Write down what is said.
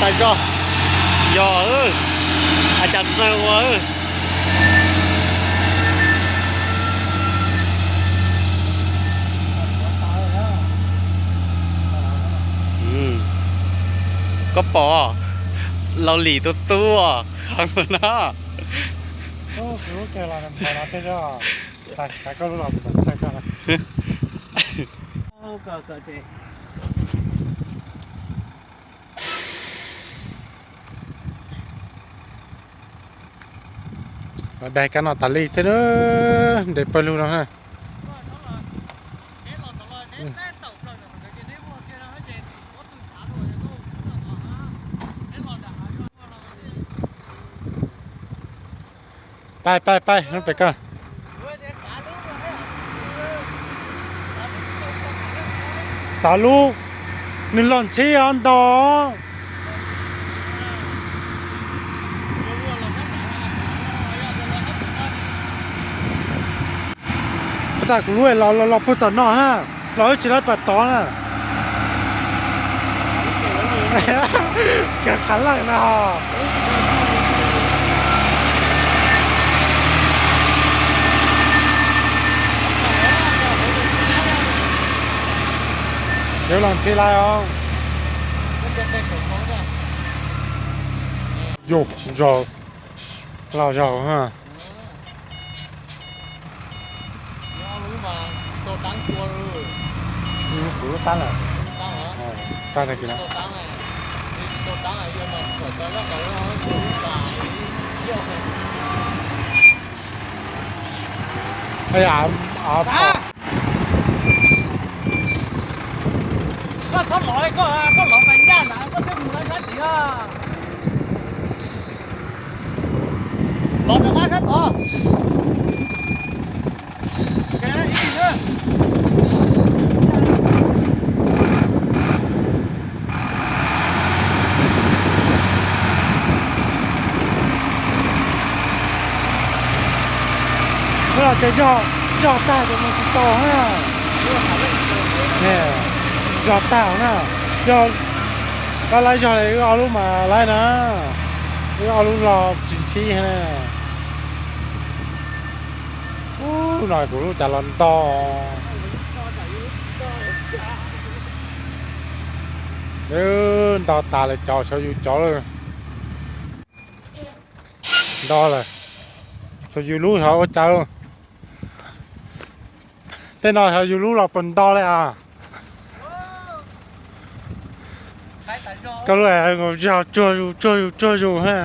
Tas zog. Yog, a cas txawg ua. Koj pom Laus Lis tus tub os, qhov no. Daig kab no tas li xwb na, nres pawg lug no na. Pais pais pais, lub pem koj. Xav lub, nws los ntxhib os ntog. Puag ta kuv lub los los puag tom no na, los tsis laib pas tod na. Cov qhav lawm no. Cov los ntxhib laib os. Yus zog, los zog ha. Kuv lub tab lawm. Tab tag kis no. Koj txhob lov, koj, koj lov mas ncaj ntag, koj twb mus lawv sab tid. Los rau qab sab tod. Ces zog, zog tag ces mus tsis tau na. Zog tag na. Yog koj laib zog wb ob lub mas laib na. Wb ob lub los tsis ntxhib na. Ub, no kuv lub cas los ntog. Ntog tas lawm, cov xyov yus cov lawm. Ntog lawm. Xyov yus lub xyov ua cas lawm. Tej no xyov yus lub los puas ntog li as. Koj lub zog tsuag zus tsuag zus tsuag zus na.